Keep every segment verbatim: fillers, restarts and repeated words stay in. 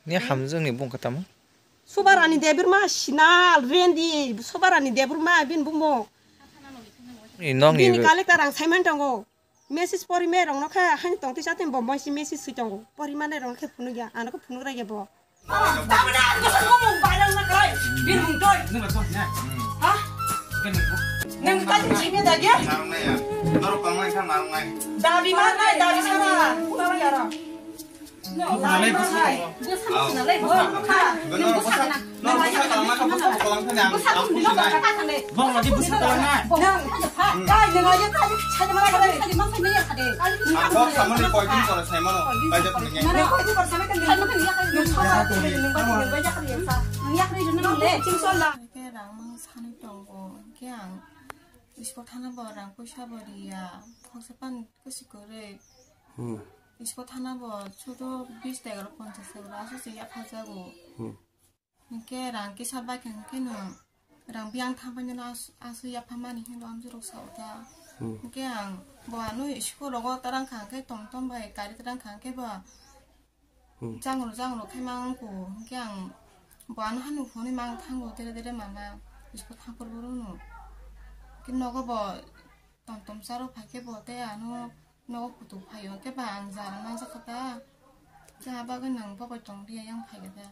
Ni hamjwkni bung kha tamo? Subarani Debbarma sinal rendi, Subarani Debbarma bini bumung. Ni nokni Bini collector ang saiman tongo. Message pori me rong no kha, hani tong tisa tin bombo si message sui tongo. Pori mane rong khe phunuk ya, ano khe phunuk rege bo. Tamna ang ko sa bumung viral na kai. Bini bumung toi. Ha? Nang ka jing me da ge? Narung nai ya. Norok tong nai kha narung nai. Dabi ma nai, dabi sana. Tong ya ro. Rang mang sani tongo, hwnkhe ang school thana bo rang puisa bo riya, khoroksa pan kwswi kwrwi. Hmm. School thana bo sudo bis tegaro ponchas tegaro aswk se yapha jago. Hmm. Hwnkhe rang kisa bai khe hwnkhe no rang biyang thang pai nw as-, aswk yapha mani hinwi ang jorok sa o ta. Hmm. Hwnkhe ang bo ano school rogo ta rang kha hwnkhe tom tom bai gari ta rang kha hwnkhe bo Hmm. Jangro jangro khe mang ko hwnkhe ang bo ano hanu phone mang thango tere tere mama school thang por boro no. Hwnkhe nogo bo tom tom charo phai khe bo tei ano nogo kutuk phaio hwnkhe ba ang jar manjakha ta. Kha bagwi nang bo bai tong liya yang phai khe ta.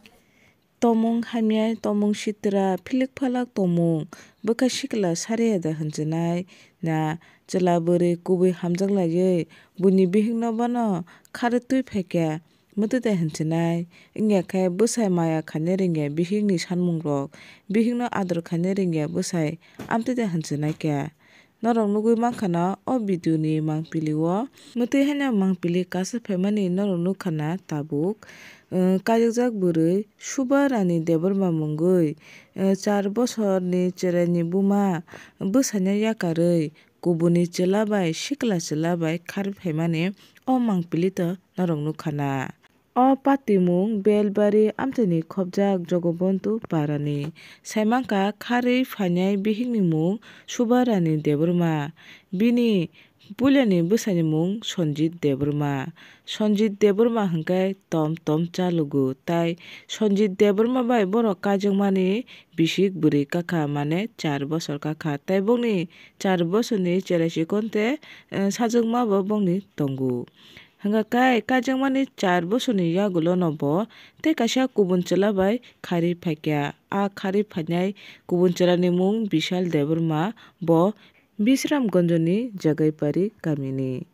Tomung hamya, tomung sitra, philik phalak tomung, bwkha sikla sariya da hinjinai na chwla bwrwi kubui hamjak laiwi buini bihikno bono kharwi twi phaikha, mwtwi da hinjinai. Wngya khe bwsai maya khainai rwngya bihikni sanmungrok, bihikno ador khainai rwngya bwsai amtwi da hinjinai kha. Norok nugwi mankha na o video ni mangpili o. Mwtwi haino mangpili kasa phaimani norok nukha na tabuk, eh, kaijakjak bwrwi Suba Rani Debbarma mungwi, eh, char bosorni chwraini buma bwsaino yakarwi kubuni chwla bai sikla chwla bai kharwi phaimani o mangpili to norok nukha na. O patimung Belbari amchaini khopjak Jogobontu parani. Saimankha kharwi phainai bihikni mung Subarani Debbarma. Bini puilani bwsaini mung Sonjit Debbarma. Sonjit Debbarma hwnkhe tom tom chalugo. Tai Sonjit Debbarma bai borok kaijakmani bisik bwrwi kakha, mane char bosor kakha. Tai bongni char bosorni cherai chikonte, eh, sajwkma bo bongni tongo. Hwnkha khe kaijakmani char bosorni yagulono bo tei kaisa kubun chwla bai kharwi phaikha. A kharwi phainai kubun chwlani mung Bishal Debbarma, bo Bisramganjni Jagaipari kamini.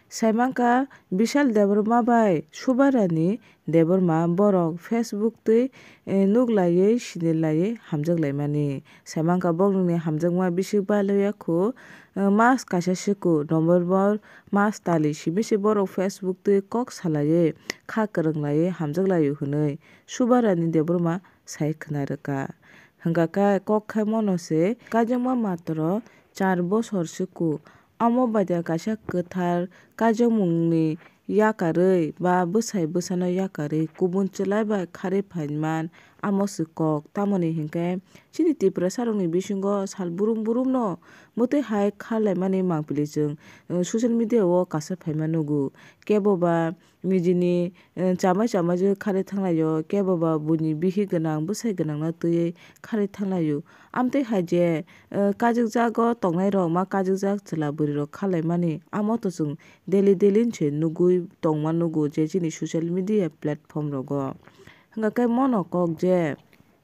Saimankha Bishal Debbarma bai Subarani Debbarma borok Facebook twi, eh, nuklaiwi sinilaiwi hamjaklaimani. Saimankha boknini hamjakma bisik bailoya kho, eh, mas kaisa siko November mas tali simi se borok Facebook twi kok salaiwi kha kwrwng laiwi hamjaklaio hwnwi Subarani Debbarma sai khna rwkha. Hwnkha khe kok khai mono se kaijakma matro char bosor siko. Omo baida kaisa kwthar kaijakmungni yakarwi ba bwsai bwsano yakarwi kubun chwla bai kharwi phaiman, amo se kok. Tamoni hinkhe chini Tiprasarokni bisingo sal brum brumno mwtwi hai kharlaimani mangpili chwng, eh, social media o kasa phaima nugo. Kebo ba nijini, eh, chamai chamai je kharwi thanglaio, kebo ba buini bihik gwnang, bwsai gwnangno twiwi kharwi thanglaio. Amtwi hai je, eh, kaijakjago tongnairok ma kaijakjak chwla bwrwirok kharlaimani, amo to chwng daily daily se nugwi tongma nugo je chini social media platform rogo. Hwnkha khe mono kok je,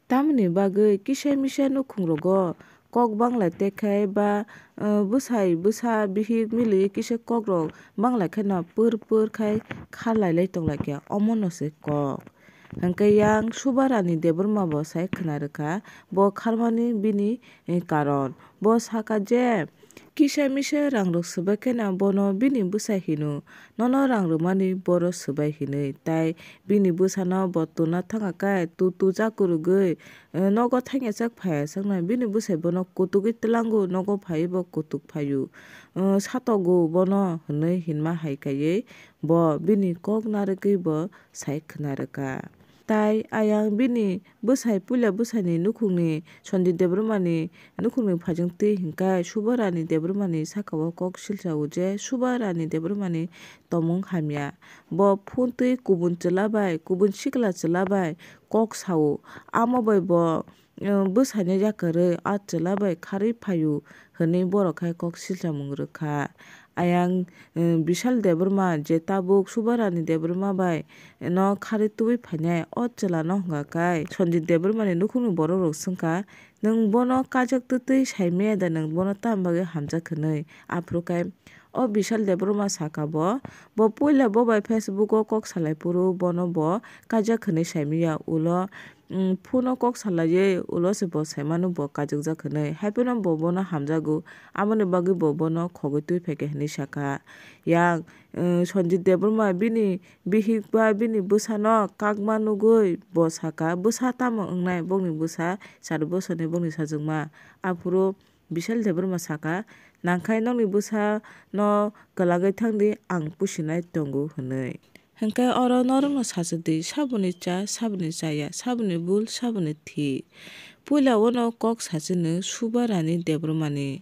tamoni bagwi kisa misa nukhungrogo kok banglai tekha ba, eh, bwsai bwsa bihik mili kisa kokrok banglai kheno pwr pwr khai kharlailai tonglaikha, omono se kok. Hwnkhe yang Subarani Debbarma bo sai khna rwkha, bo kharmani bini, eh, karon. Bo sakha je, kisa misa rangrok swbai kheno bono bini bwsa hino, nono rang rwmani boro swbai hinwi, tai bini bwsano bo tuna thangkha khe tutu chakurugwi, eh, nogo thangya chak phaiya chaknai, bini bwsai bono kutugwi twlango, nogo phaiwi bo kutuk phaio, eh, satogo bono hwnwi hinma hai kaiwi bo bini kok narwgwi bo sai khna rwkha. Tai ayang bini bwsai puila bwsaini nukhungni Sanjit Debbarmani nukhungni phaijwng twi hwnkhe Subha Rani Debbarmani sakao kok silsa o je Subha Rani Debbarmani tongmung hamya. Bo phone twi kubun chwla bai, kubun sikla chwla bai kok sao. Amo bai bo, eh, bwsaino yakarwi a chwla bai kharwi phaio hwnwi borok hai kok silchamung rwkha. Ayang, eh, Bishal Debbarma je tabuk Subha Rani Debbarma bai no kharwi tubui phainai o chwlano hwnkha khe Sanjit Debbarmani nukhungni borok rok swngkha, "Nwng bono kajak twtwi saimaya da, nwng bono tamo bagwi hamjak?" hwnwi. Aphuru khe o Bishal Debbarma sakha bo, bo puila bo bai Facebook o kok salai phuru bono bo kajak hwnwi saimaya, ulo, mm, phone o kok salaiwi ulo se bo saimano bo kajwkjak hwnwi, haiphano bo bono hamjago, amoni bagwi bo bono khogwi twi phaikha hwnwi sakha. Yang, mm, Sanjit Debbarma bini bihik ba bini bwsano kakma nugwi bo sakha, "Bwsa tamo wngnai, bokni bwsa char bosorni bokni sajwkma." Aphuru Bishal Debbarma sakha, "Nangkhai nokni bwsano kwlagwi thangdi, ang pusinai tongo," hwnwi. Hwnkhe oro norokno sachidi, saboni cha, saboni chaya, saboni bul, saboni thik. Puila ono kok sachino Subha Rani Debbarmani.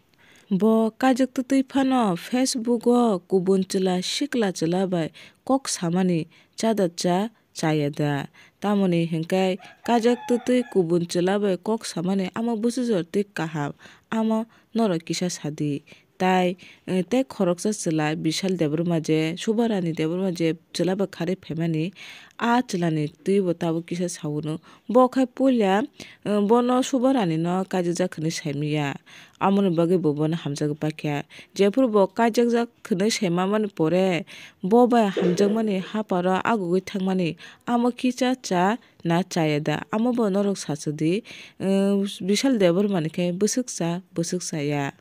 Bo kajak twtwi phano Facebook o kubun chwla sikla chwla bai kok samani chada cha chaya da. Tamoni hwnkhe kajak twtwi kubun chwla bai kok samani amo bwswk jora twi kaham, amo norok kisa sadi. Tai, eh, tei khoroksa chwla Bishal Debbarma je, Subha Rani Debbarma je chwla bai kharwi phaimani, a chwlani twibo tabuk kisa saono. Bo khai puila, eh, bono Subha Rani no kajak jak hwnwi saimaya. Amoni bagwi bo bono hamjagwi pakya. Jephuru bo kajak jak hwnwi saimamani pore, bo bai hamjakmani haparo agugwi thangmani, amo kisa cha na chaya da? Amo bo norok sachadi, eh, Bishal Debbarmani khe bwswk cha, bwswk chaya.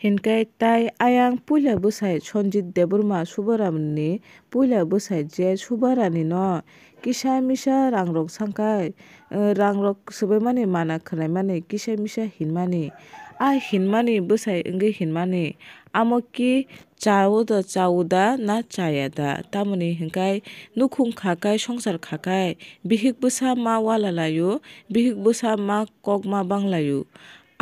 Hinkhe tai ayang puila bwsai Sanjit Debbarma Subha Rani ni puila bwsai je Subha Rani no kisa misa rangrok sangkha, eh, rangrok swbaimani mana khwnaimani kisa misa hinmani. A hinmani bwsai wngwi hinmani, amo ki chao da, chao da na chaya da? Tamoni hinkhai nukhung khakhai, songsar khakhai, bihik bwsa ma wala laio, bihik bwsa ma kok ma bang laio.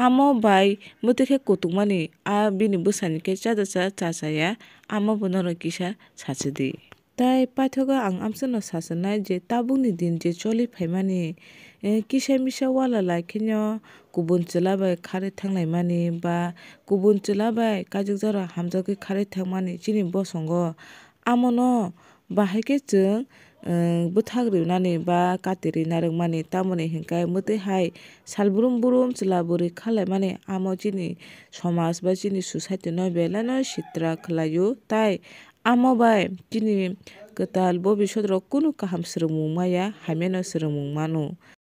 Amo bai mwtwi khe kutukmani, a bini bwsani khe chada cha cha chaya, amo bo norok kisa sachidi. Tai paithago ang amsano sachinai je tabukni din je choli phaimani, eh, kisa misa wala lai kheno kubun chwla bai kharwi thanglaimani ba kubun chwla bai kaijakjak rok hamjagwi kharwi thangmani chini bosongo. Amono bahai khe chwng, eh, bwthak rwnani ba kati rwi narwkmani, tamoni hinkhe mwtwi hai sal brum brum chwla bwrwi khalaimani amo chini somaj ba chini society no belai no sitra khwlaio. Tai amo bai chini kwtal bobisot rok kunu kaham swrwngmung maya, hamyano swrwngmung mano.